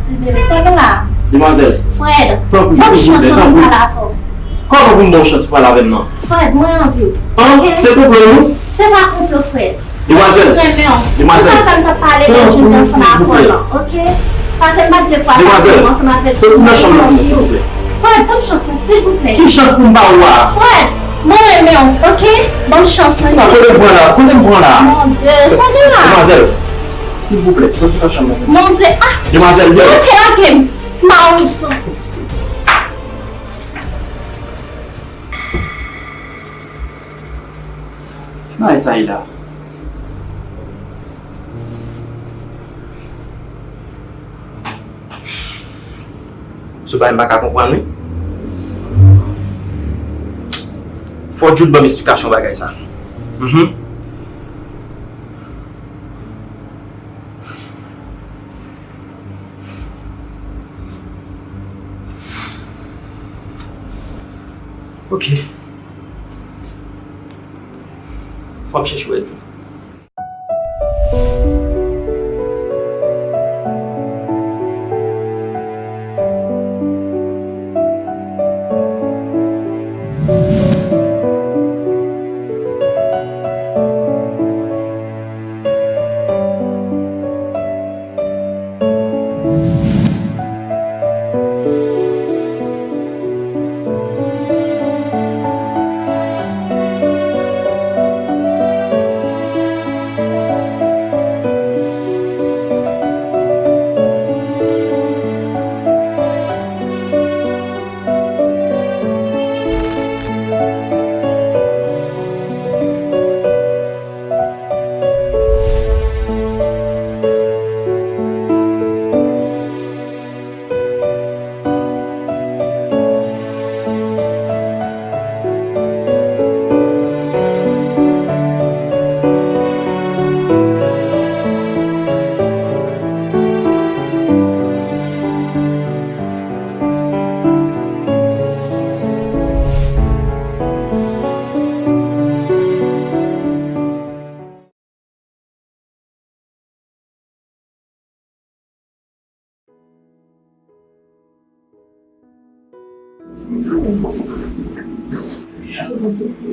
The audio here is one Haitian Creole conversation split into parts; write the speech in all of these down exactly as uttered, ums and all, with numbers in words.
Ti bebe, sa w gen la? Demwazèl. Fred, tanpri, silvouplè, tanpri. Ban m chans pou m pale avè w. Kòman pou m ba w chans pou pale avè m nan? Fred, mwen anvi w. An? Ok? Se konplo nou? Se pa konplo, Fred. Demwazèl. Mwen jis renmen w. Demwazèl. Se sa fè m t ap pale de Jude ansanm avè w lan, ok? Pase m pa t vle pale ansanm avè w. Demwazèl. Soti nan chanm nan pou mwen, silvouplè. Fred, ban m chans lan, silvouplè. Ki chans pou m ba ou a? Fred, mwen renmen w, ok? Ban m chans lan, silvouplè. Sa, kote m pran la? Kote m pran la? Mon Dieu, sa gen la? Demwazèl, silvouplè, soti nan chanm nan. Mon Dieu, ah! Demwazèl, byen. Ok, ok. Mawozo. Bagay sa ye la. Se bagay m pa ka konprann, wi. Fò Jude ban m esplikasyon bagay sa. Mhm. Ok. Fò m chèche wè Jude.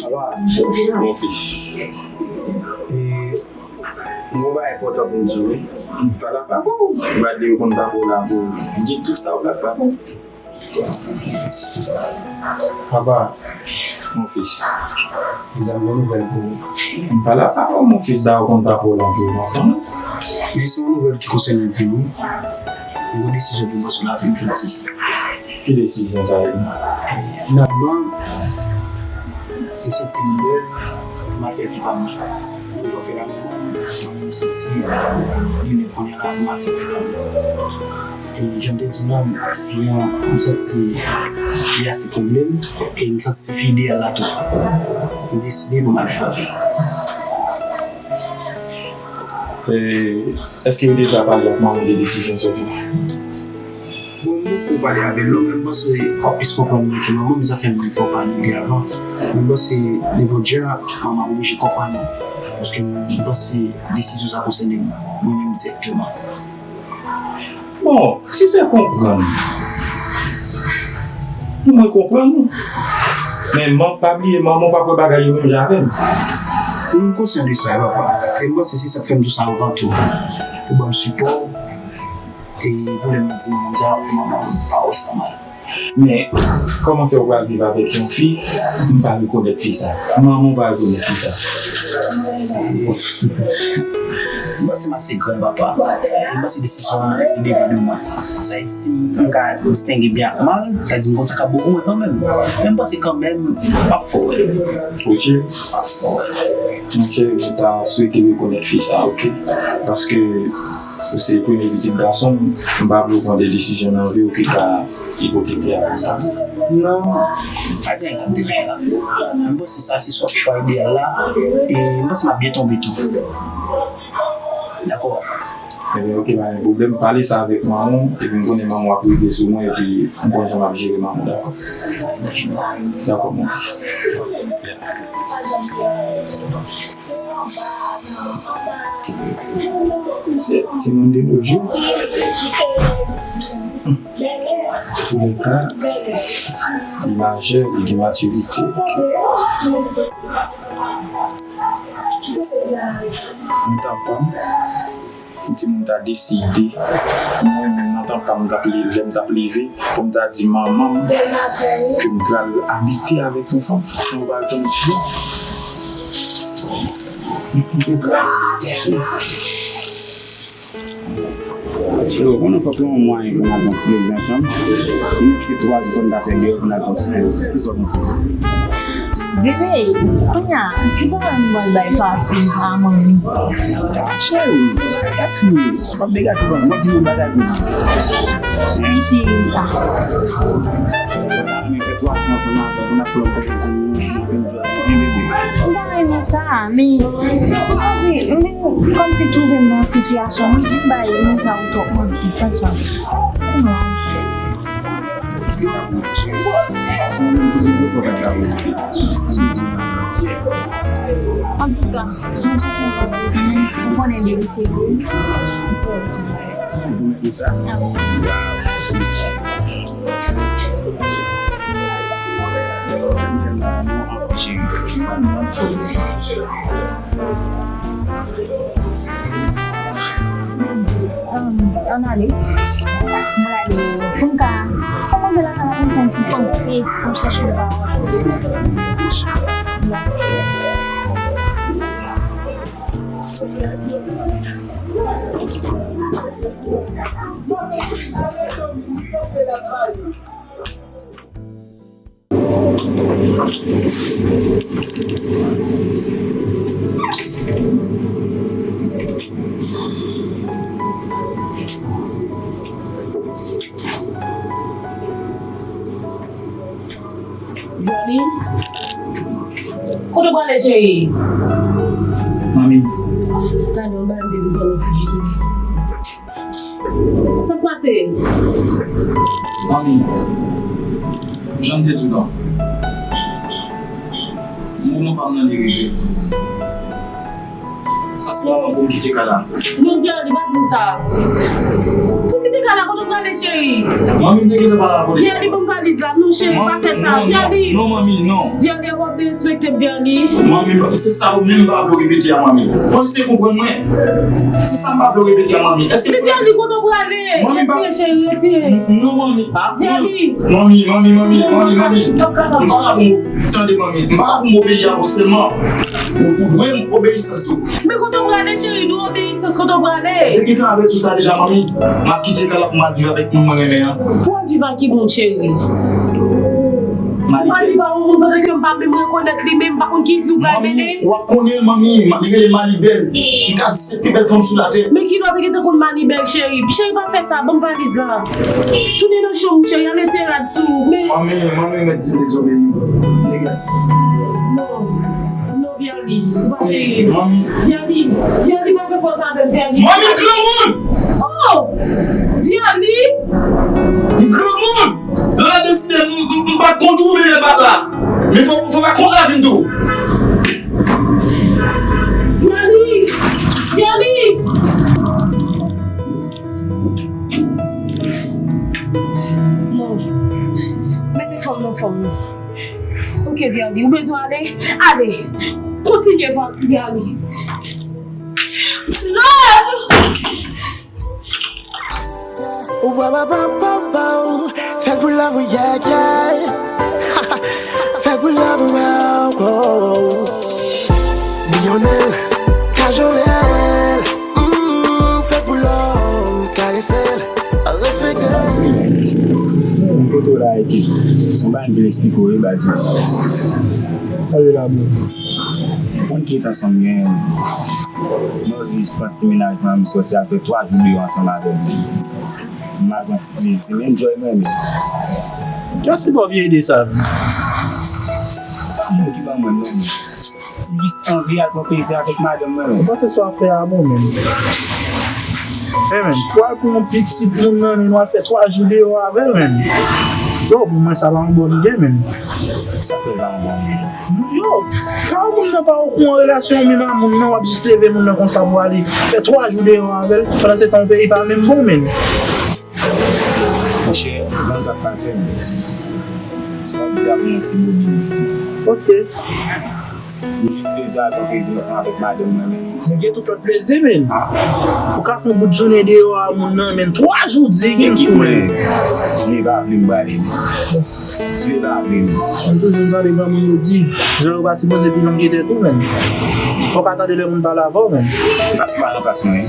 Papa. Mon fils. E, m gon bagay enpòtan pou m di w, wi. Papa, papa, ou pa di yo konn papa w la pou di tout sa w la, papa. Papa. Mon fils. Medam, gon nouvèl pou ou. M pa la, papa, mon fils, da ou konn papa w la pou ou, papa. Men se yon nouvèl ki konsène vi m, wi. M gon desizyon pou m pran sou lavi m jodi. Ki desizyon sa ye? Finalman, m santi m lè m al fè vi pa m. Menm jan w fè la, mwen menm, m santi li lè kounye a la pou m al fè vi pa m. E jan m te di w la, fi an, m santi li ase konble m, e m santi se fi ideyal la tou. M deside pou m al fè vi. E, èske w deja pale ak manman w de desizyon sa? Bon, m poko pale avè l non, men m panse w ap plis konprann mwen ke manman m, sa fè m fè w pale de li avan. Men m panse nenpòt jan, manman ap oblije konprann ou. Paske m panse desizyon sa konsène mwen menm dirèkteman. Bon, si se konprann, pou mwen konprann ou. Men man, pa bliye, manman w p ap wè bagay yo menm jan avè m. M konsyan de sa, papa. E m panse se sa k fè m di w sa anvan tou. Pou ban m sipò w. E pou lè m di manman m sa, pou manman m pa wè sa mal. Men, kòman fè w pral viv avèk yon fi, m pa rekonèt fi sa? Manman w pa rekonèt fi sa? E, m panse m ase gran, papa. E m panse desizyon an li depann de mwen. Sa vle di, si m ka distenge byen ak mal, sa vle di m gon sa k ap bon pou mwen kanmenm. Men m panse kanmenm, m ap fè w wè l. Ok. M ap fè w wè l. Monchè, mwen ta swete rekonèt fi sa, ok? Paske ou se premye pitit gason m, m pa vle w pran de desizyon nan vi w ki ka ipoteke avenir. Non, pa gen anyen k ap deranje nan vi w. M panse sa se chwa, chwa ideyal la, e m panse m ap byen tonbe tou. Dakò, papa. Ebyen, ok, pa gen pwoblèm. Pale sa avèk manman w, epi m konnen manman w ap rive sou mwen, epi m konn jan m ap jere manman w, dakò? Dakò, mon fils. Se timoun de nos jours. Antoulèka, li majè, li gen matirite. Nan tan pa m, timoun ta deside, mwen menm nan tan pa m, m t ap leve, lè m t ap leve, pou m ta di manman m ke m pral abite avèk yon fanm, san yo pa rekonèt fi a. Yo, konnen fòk yon mwayen pou n al pran ti plezi ansanm. Li mèt se twa jou fò n ta fè deyò pou n al pran ti plezi. Kisa w panse? Bebe, kounye a, ki bagay m pral bay papi a manmi? Cheri, gad fi, w ap degaje ban m. Mwen di yon bagay pou di. Wi, cheri, a. Mwen fè twa jou ansanm avè w pou n ap pran plezi. Gen bebe. M ta renmen sa, men, m santi, men, kòmsi twouve m nan yon sitiyasyon, m bay moun sa yo twòp manti, franchman. M santi m raz. Antouka, m ap chèche yon lòt moun, ou konnen depi se vre. Ou mèt di sa? Ah wi. Fè m tèlman lanmou anfan, cheri. Ann ale. Mwen ale. Pou m ka kòmanse lakay la pou m fè yon ti panse, pou m chèche yon pawòl. Johnny, kote w prale, cheri? Manmi. Tande yon bagay m te vin fè nan figi. Sa k pase? Manmi, jan m te di w lan, moman pa m nan li rive. Sa se moman pou m kite kay la. Non, Viali, pa di m sa. Pou kite kay la, kote w prale, cheri? Manmi, m te gentan pale avè w. Viali, ban m valiz la. Non, cheri, pa fè sa. Viali. Non, manmi, non. Viali, w ap derespekte m, Viali. Manmi, se sa ou menm m pa vle w repete a, manmi. Fò w eseye konprann mwen. Se sa m pa vle w repete a, manmi. Èske... Men Viali, kote w prale? Manmi, pa... Retire, cheri, retire. Non, manmi. Viali. Manmi, manmi, manmi, manmi, manmi. M pa la pou m... Tande, manmi. M pa la pou m obeyi a ou sèlman. Ou, ou dwe m obeyisans tou. Men kote w prale, cheri? Nou obeyisans, kote w prale? M te gentan avèti w sa deja, manmi. M ap kite kay la pou m al viv avèk moun mwen renmen an. Pou w al viv ak ki moun, cheri? Ou pral viv ak yon moun pandan ke m pa menm rekonèt li menm, m pa konn ki vi w pral mennen. Manmi, w ap konnen l, manmi, li rele Manibèl. Li ka di se pi bèl fanm sou latè. Men kilè w te gentan konn Manibèl, cheri? Cheri, pa fè sa, ban m valiz la. Tounen nan chanm ou, cheri, al mete rad sou ou. Men... Manmi, manmi, mèt di m dezobeyi. Negatif. Non, non, Viali, ou pa serye. Manmi. Viali, Viali, pa fè fòs avè m, Viali. Manmi, m granmoun! Oh! Viali! M granmoun! Lè w deside, m, m, m pa kont ou, men lè bat la. Men fò, fò pa kont la vin tou. Viali! Viali! Non. Mete fanm nan fòm nan. Ok, Viali, ou bezwen ale? Ale. Kontinye, Viali. Non! Ou pa pa pa pa pa ou, fèt pou love ou, yeah, yeah. Fèt pou love ou, oh, oh. Liyonèl, kajolèl, mm, fèt pou love ou, karesèl, respektèl. Kote w la, Eke? Se yon bagay m vin eksplike w, wi, baz. Sa vle la, bro? Ou konn ki eta sanm gen? Mwen viv pran ti menaj mwen, m sòti al fè twa jou deyò ansanm avè l. M al pran ti plezi, m enjoy mwen menm. Kiyès ki ba w vye ide sa? Pa moun ki ban mwen l, non. M jis anvi al pran plezi avèk madanm mwen menm. Ou panse sa w ap fè a bon menm? E menm, pou al pran yon pitit moun nan, nou al fè twa jou deyò avè l menm. Yo, pou mwen, sa pa yon bon ide, menm. Sa fè pa yon bon ide. Yo, pa moun nan pa okouran relasyon ou menm a moun nan, w ap jis leve moun nan konsa pou ale fè twa jou deyò avè l, pandan se tan yon peyi pa menm bon, menm. Monchè, ban m sa k pase m. Sa w ap di a pou mwen se bon news. Ok. M jis bezwen al pran plezi ansanm avèk madanm mwen, men. Men gen tout lòt plezi, men. Ou ka fè yon bout jounen deyò a moun nan, men twa jou di gen sou men. Vle pa vle m prale. Vle pa vle m. M toujou tande granmoun yo di, jan yo pa sipoze pi long ke tèt ou, men. Fòk a tande lè moun pale avè w, men. Se paske w pa nan plas mwen.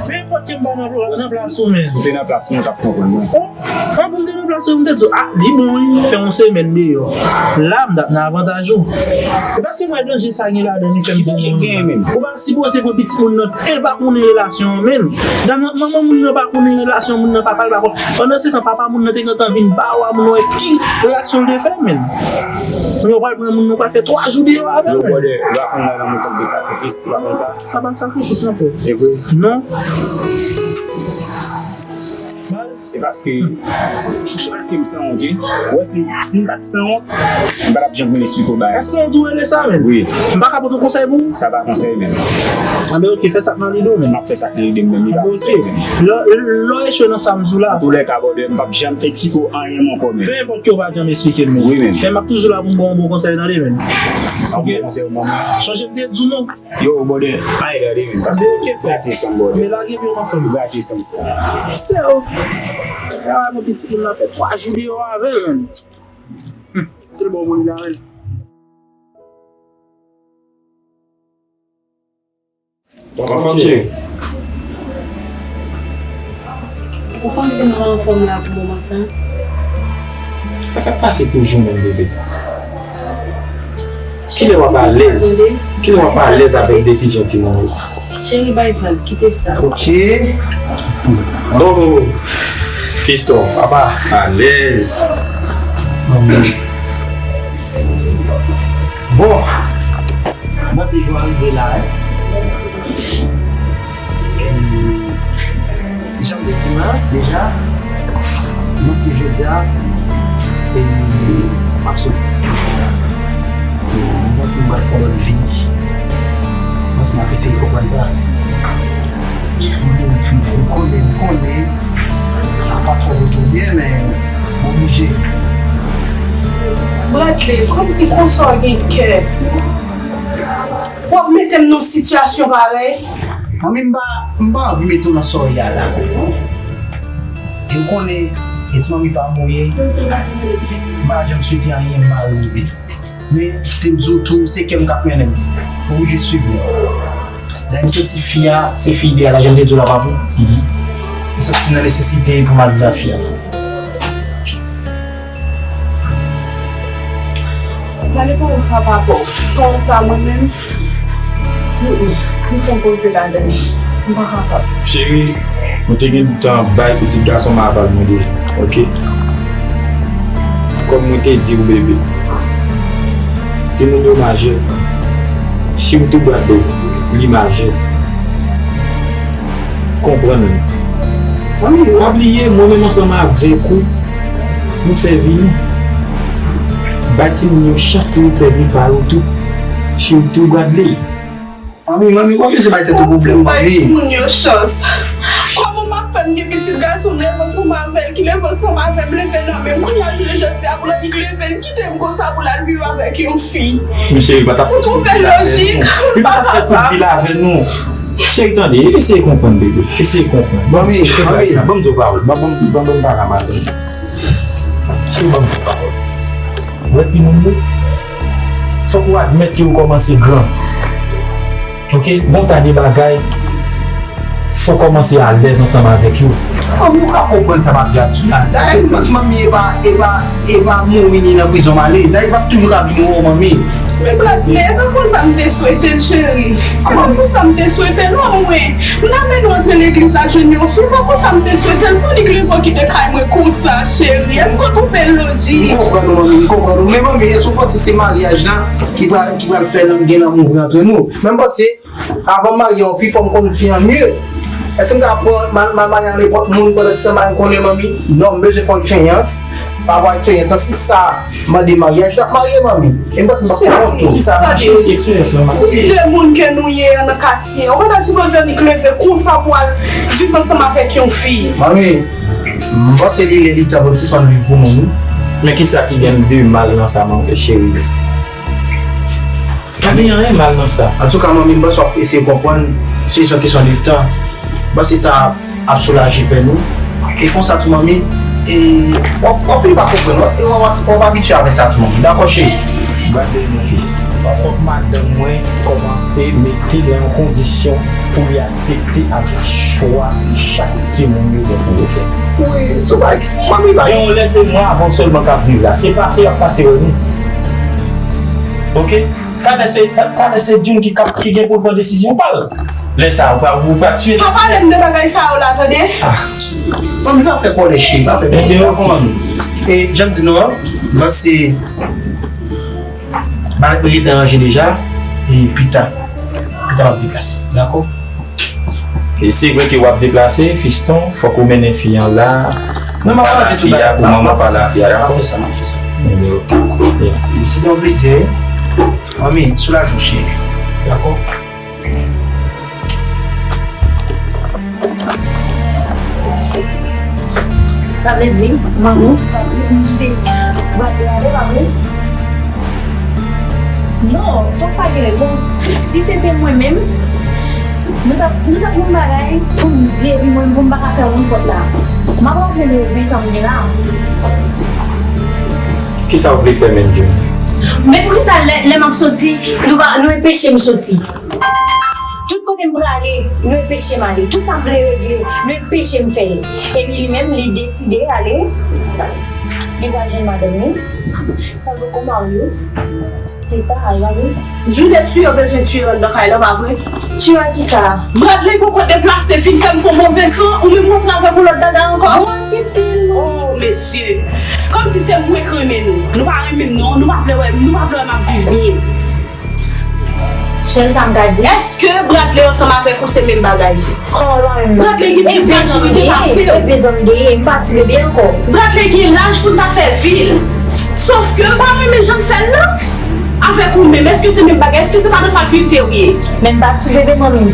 Pe enpòt ke m pa nan pla-, nan plas ou, men. Si w te nan plas mwen, w t ap konprann mwen. An pou m te ranplase w, m te di w, ah, li bon, wi, fè yon semèn deyò. La, m t ap nan avantaj ou. E paske m wè danje sa gen ladan li fè m di w. Ou pa sipoze pran pitit moun nan, e l pa konnen relasyon an menm. Dam nan, manman moun nan pa konnen relasyon moun nan, papa l pa konnen. Pandan se tan, papa moun nan te gentan vin ba w a, moun wè ki reyaksyon l te fè menm. Moun yo pral pran moun nan, pral fè twa jou deyò avè l menm. Yo, brother, ou pa konn lè nan moun fòk de sakrifis, ou pa konn sa? Sa pa sakrifis, non, frè. E vre? Non. Se paske, se paske m sanwont, wi. Ou wè, si, si m pa t sanwont, m pa t ap janm vin esplike w bagay. Sanwont ou rele sa menm? Wi. M pa ka pote yon konsèy pou ou? Sa pa konsèy menm. Anben, ok, fè sa k nan lide w menm. M ap fè sa k nan lide m menm, li pa konsèy menm. Lè, lè w echwe nan sa m di w la. Antoulèka, brother, m p ap janm esplike w anyen ankò menm. Pe enpòt ke w pa janm esplike m menm. Wi menm. Men m ap toujou la pou m ba w yon bon konsèy, tande menm. Sa yon bon konsèy ou ban mwen? Chonje m te di w non. Yo, brother, pa egare, men, paske ou gate san, brother. Men lage pye w ansanm. Ou gate san, sa. Se ou. Ah, mon pitit moun nan fè twa jou deyò avè l, men. Hmm, se l bon moun li la, men. Anfòm, cheri? Ou panse m anfòm la pou moman sa? Sa, sa k pase toujou menm, bebe? Kilè w ap alèz? Kilè w ap alèz avèk desizyon timoun yo? Cheri, bay vag, kite sa. Ok. Oh, fiston, papa, alèz. Bon. Bon, se jou a rive la, wi. Jan m te di w la, deja, m panse jodi a, e, m ap soti. M panse m pral fè yon lòt vi. M panse m ap eseye konprann sa. M, m, m konnen, m konnen, sa pa twò, twò byen, men m oblije. Bradley, kòmsi konsa w gen kè? W ap mete m nan yon sitiyasyon parèy? Manmi, m pa, m pa anvi mete w nan sa w ye a la. E w konnen, e ti manmi pa m ou ye, m pa janm swete anyen mal rive. Men, te m di w tou, se kè m k ap mennen m. Ou oblije swiv mwen. Lè m santi fi a, se fi ideyal la, jan m te di w la, pa pou. M santi m nan nesesite pou m al viv ak fi a. Gade pawòl sa, papa. Pawòl sa, mwen menm, mm, mm, m fè yon poze ladan l. M pa kapab. Cheri, mwen te gen tan bay pitit gason m a aval mwen deja, ok? Kòm mwen te di w, bebe, timoun yo majè. Sitou Bradley, li majè. Konprann li. Pa bliye, mwen menm ansanm avèk ou, nou fè vi nou. Bay timoun yo chans pou yo fè vi pa yo tou. Sitou Bradley. Manmi, manmi, w ap eseye bay tèt ou pwoblèm, manmi. Bay timoun yo chans. Kòman m ap fè m gen pitit gason m leve ansanm avè l, ki leve ansanm avè m, leve nan men m, kounye a jounen jodi a, pou l annik leve l, kite m konsa pou l al viv avèk yon fi. Men cheri, li pa t ap fè tout vi l avè nou. Li pa t ap fè tout vi l avè nou. Cheri, tande, eseye konprann, bebe. Eseye konprann. Manmi, manmi, ban m di w pawòl. Ban, ban, ban, ban m pale a madanm. Cheri, ban m di w pawòl. Ou wè timoun yo, fòk ou admèt ke ou kòmanse gran. Ok, gon ta de bagay, fò w kòmanse alèz ansanm avèk yo. Manmi, ou ka konprann sa m ap di a la. Dayè, m panse manmi e pa, e pa, e pa mouri ni nan prizon m ale. Dayè, sa ap toujou ka vin wè w, manmi. Men Bradley, e pa konsa m te swete l, cheri. E pa konsa m te swete l, non, mwen. M ta mennen w antre legliz la jwenn yon fi, e pa konsa m te swete l, pou li k leve w kite kay mwen konsa, cheri. Èske w twouve l lojik? M konprann ou, manmi, m konprann ou. Men, manmi, èske w panse se maryaj la ki pral, ki pral fè lanmou, gen lanmou vre antre nou? Men m panse, avan m marye yon fi, fò m konn fi an mye. Èske m ka pran mal mal marye ak nenpòt moun pandan se tan m konnen manmi? Non, m bezwen fè yon eksperyans. Pa rapò a eksperyans lan, si sa mande maryaj, n ap marye manmi. E m panse m p ap fè wont tou. Si sa mache, se eksperyans lan mache. Tip de moun ke nou ye an nan katye, ou pa ta sipoze annik leve konsa pou al viv ansanm avèk yon fi. Manmi, m panse li lè li tan pou m sispann viv pou moun wi. Men kisa ki gen de mal nan sa, manmi cheri? Pa gen anyen mal nan sa. Antouka, manmi, m panse w ap eseye konprann, se jis yon kesyon de tan. M panse tan ap, ap soulaje pèn ou. E konsa tou, manmi, e w ap, w ap fini pa konprann, w ap, w ap, w ap abitye avèk sa tou, manmi. Dakò, cheri? Bradley, mon fils, fòk madanm mwen kòmanse mete l an kondisyon pou li aksepte avèk chwa chak timoun yo gen pou yo fè. Wi, sou pa, manmi, pa. Gen yon lè se mwen avè w sèlman k ap viv la. Se pase y ap pase wè nou. Oke? Talè se, ta-, talè se June ki k ap, ki gen pou l pran desizyon pa l. Lè sa, ou pa, ou pa tiye. Pa pale m de bagay sa yo la, tande? Ah. Manmi, pa fè kòlè, cheri, pa fè kòlè. Ebyen, oke. E, jan m di nou an, m panse bagay yo te ranje deja, e pita, pita m ap deplase, dakò? E se vre ke w ap deplase, fiston, fòk ou mennen fi an la. Non, m ap pale tou bagay, pou manman pale a fi a, dakò? M ap fè sa, m ap fè sa. Ebyen, oke. Se te yon plezi, wi. Manmi, soulaje w, cheri. Dakò? Sa vle di, manmi, m kite Bradley ale, pa vre? Non, fòk pa gen repons. Si se te mwen menm, nou t ap, nou t ap yon bagay pou m di, epi mwen, pou m pa ka fè wont pòt la. M ap raple nou ven tan m gen la. Kisa w vle fè menm, June? Men poukisa lè, lè m ap soti, nou pa, nou enpeche m soti? Tout kote m prale, nou enpeche m ale. Tout sa m vle regle, nou enpeche m fè l. Epi li menm, li deside ale. Li pral jwenn madanm li. Sa poko marye. Se sa, al gade. Juliette, tiyo bezwen tiyo anndan kay la, pa vre? Tiyo a kisa? Bradley poko deplase, fin fè m fè yon move san, ou menm w ap travay pou lòt dada ankò? Bon, se tèlman. Oh, mesye. Kòmsi se mwen k renmen nou. Nou pa renmen m non, nou pa vle wè m, nou pa vle wè m ap viv byen. Sèl sa m ka di. Èske Bradley ansanm avèk ou se menm bagay? Kòman menm bagay? Bradley gen plis matirite pase w. E byen tande, e byen tande, m pa ti bebe ankò. Bradley gen laj pou l ta fè vi l. Sòf ke m pa renmen jan l fè l nan. Avèk ou menm, èske se menm bagay? Èske se pa nan fakilte w ye? Men m pa ti bebe, manmi.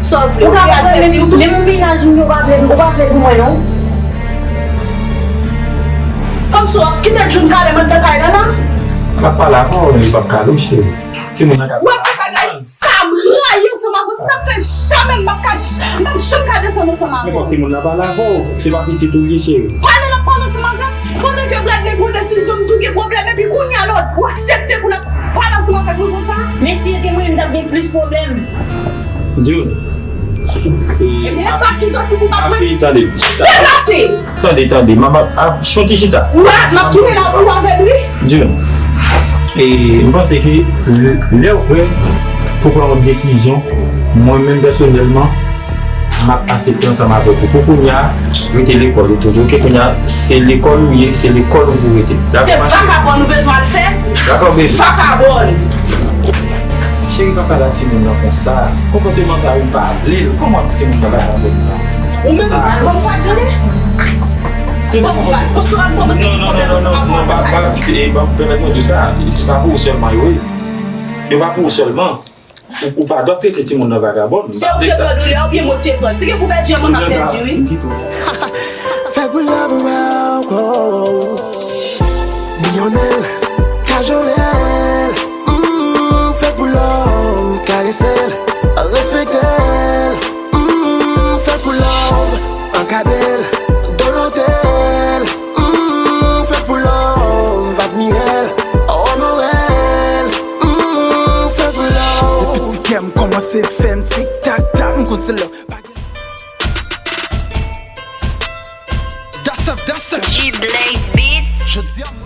Sa w vle? Ou ka pa vle, menm mennaj m yo pa vle, ou pa vle pou mwen, non. Kòmsi w ap kite June kale m anndan kay la, la? M ap pale avè w, li p ap kale w, cheri. Timoun nan ka. Wè, se bagay sa m rayi ansanm avè w. Se sa k fè jamè m p ap ka, m p ap janm ka desann ansanm avè w. Men fòk timoun nan pale avè w. Se pa pitit ou l ye, cheri. Pale l ap pale ansanm avè m. Pandan ke Bradley pran desizyon, m tou gen pwoblèm, epi kounye a la, w aksepte pou l ap pale ansanm avèk mwen konsa? Men si se te mwen, m t ap gen plis pwoblèm. June. Ebyen, e pa ki soti pou bat mwen. Afi, tande. Deplase! Tande, tande. Mama, a, fon ti chita. Ou la, m ap tounen la pou avè l, wi. June. E m panse ke lè, lè w prè pou pran yon desizyon, mwen menm pèsonèlman, m ap aksepte ansanm avèk ou. Pou kounye a, rete lekòl ou toujou. Oke, kounye a, se lekòl ou ye, se lekòl ou pou rete. Se vakabòn ou bezwen al fè? Dakò, baby. Vakabòn. Cheri, pa pale a timoun nan konsa. Konpòteman sa ou pa vle l. Kòman w ap di timoun nan pa vle l? Ou menm, al ban m sa tande. Ban m sa, paske w ap kòmanse. Non, non, non, non, non, non, pa, pa, e, ban m pèmèt mwen di w sa. Se pa pou ou sèlman yo ye. Yo pa pou ou sèlman. Ou, ou pa dwat trete timoun nan vagabòn. Se ou ki te pran doulè, oubyen mwen ki te pran? Si gen pou pèdi, mwen m ap pèdi, wi. Fè pou love ou, oh, oh. Milyonè, kajolè, mm, fè pou love, karese l, respekte l, mm, fè pou love, ankadre l, dolote l, mm, fè pou love, admire l, onore l, mm, fè pou love. Depi ti kè m kòmanse fè m tik tak tak, m konn se lè pa gen. That's a, that's a G Blaze Beats. Jodi a, mwen.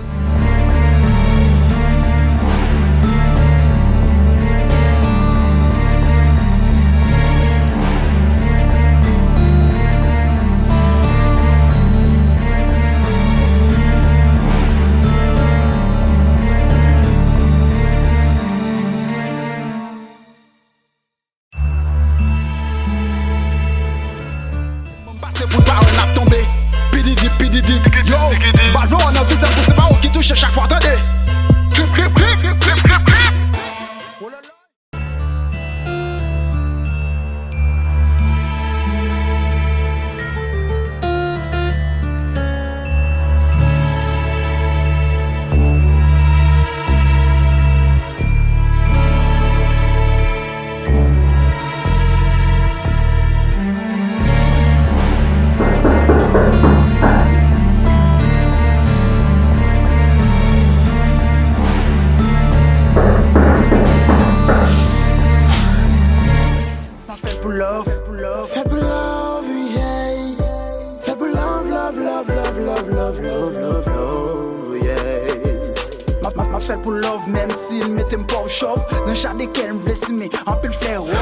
Fèt pou love, menm si l mete m pòv chòv. Nan jaden kè m vle simen anpil flè wòz.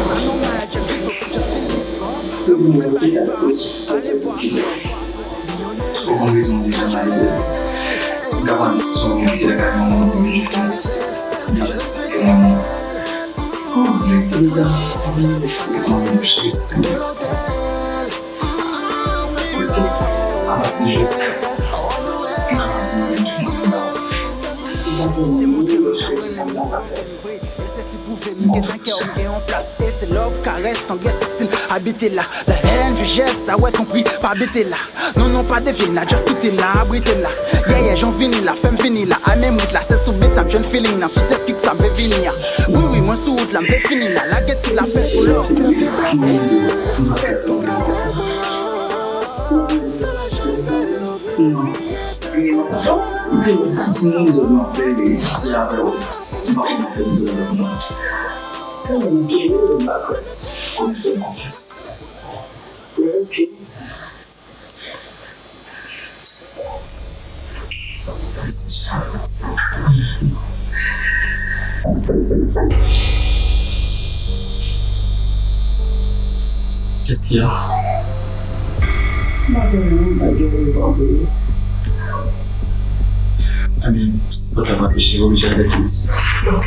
Sa nòmal, just, just feel it, bro. Lè m fè taliba, ale bò a. Ou konn rezon deja, Marie. Si m ta pran desizyon pou monte lakay manman m pou m jete w, deja se paske renmen w. Oh, mèsi deja. Mèsi deja. Mèsi deja. Apati de jodi a, m ap di mwen menm tout mwen ba ou. Demontre mwen jan renmen m vre. E se si pwouve m gen nan kè w, m gen yon plas. E se love, karès, tandrès, estil abite la. La haine, vejès, sa w ap konpri pa abite la. Non, non, pa devye m la, just kite m la, abrite m la. Yeah, yeah, jan w vini la, fè m vini la. Ane m rit la, se sou beat sa m jwenn feeling nan. Sou tèt pik sa m vle vini a. Wi, wi, mwen sou wout la, m vle fini la. Lage ti la fè pou lòs, se deplase. Fè tout ka fè sa. Sa la jan fè lòs. Non. Si, si nou zòt nan fè, se avè w. M pa konn fè zòt avè w, non. Kòman nou byen, nou pa kwè. Kòm fè konfyans. Ok. Qu'est-ce qu'il y a? Mwen pa gen moun, pa gen moun, pa gen moun. Ebyen, si pòt la pa peche, oblije ale isi. Ok.